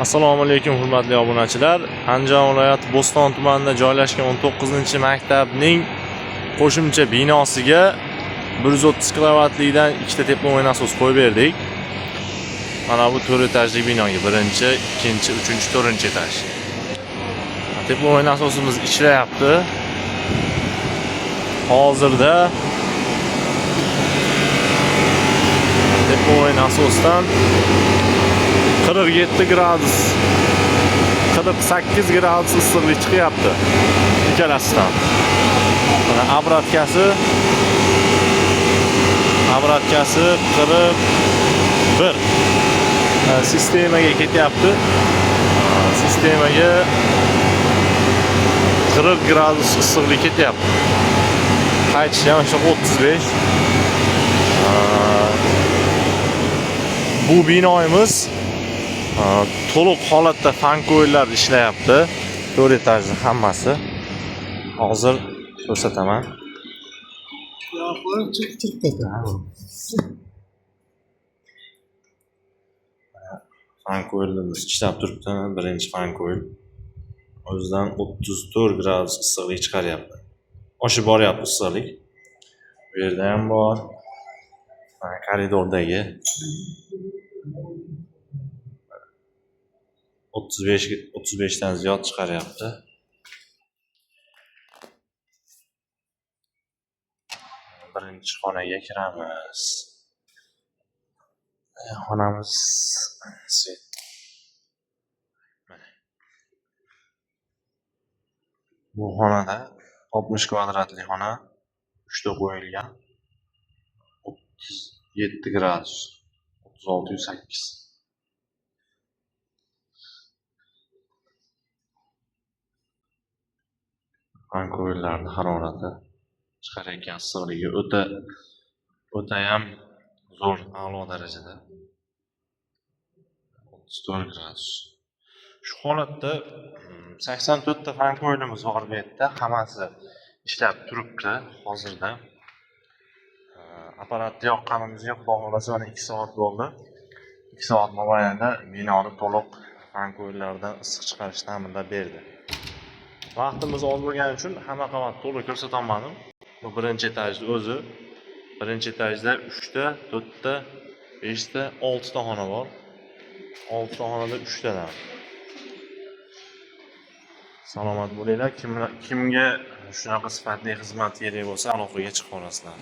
Assalomu alaykum hurmatli obunachilar. Andijon viloyati Bo'ston tumanida joylashgan 19-maktabning qo'shimcha binosiga 130 kilovatlikdan ikkita тепловой nasos qo'yib berdik. Mana bu 4 etajli binoga birinchi, ikkinchi, uchinchi, to'rtinchi etaj. Тепловой nasosimiz ishlayapti. Hozirda тепловой nasosdan 47 gradus, 48 gradus issiqlik chiqyapti ikkalasidan. Mana обраткasi 41. Sistemaga ketyapti. Sistemaga 40 gradus issiqlik ketyapti. Qaytishi ham shu 35. Bu binoimiz to'liq holatda fankoylar ishlayapti. 4 etajli hammasi. Hozir ko'rsataman. Yoqlar chiqib chiqib ketadi. Fankoylarimiz ishlab turibdi. Birinchi fankoyl o'zidan 34 gradus issiqlik chiqaryapti. Oshib boryapti issiqlik. Bu yerda ham bor. Mana koridordagi 35 dan ziyod chiqaryapti. Birinchi xonaga kiramiz. Xonamiz svet. Mana. Bu xonada 60 kvadratli xona, 3 ta qo'yilgan. 37 gradus, 36,8. Fankoyillarni harorati chiqarayotgan issiqligi o'ta o'tayam zo'r, a'lo darajada. 34 gradus. Shu holatda 84 ta fankoyilimiz bor bu yerda, hammasi ishlab turibdi hozirda. Apparatni yoqqanimizga xudo xohlasa mana 2 soat bo'ldi. 2 soat mobaynida binoni to'liq fankoyillardan issiq chiqarish ta'minlab berdi. Vaqtimiz oz bo'lgani uchun hamma qavat to'liq ko'rsata olmadim. Bu birinchi etajni o'zi. Birinchi etajda 3 ta, 4 ta, 5 ta, 6 ta xona bor. 6 ta xonada 3 tadan. Salomat bo'linglar. Kimga shunaqa sifatli xizmat kerak bo'lsa, aloqaga chiqa olasizlar.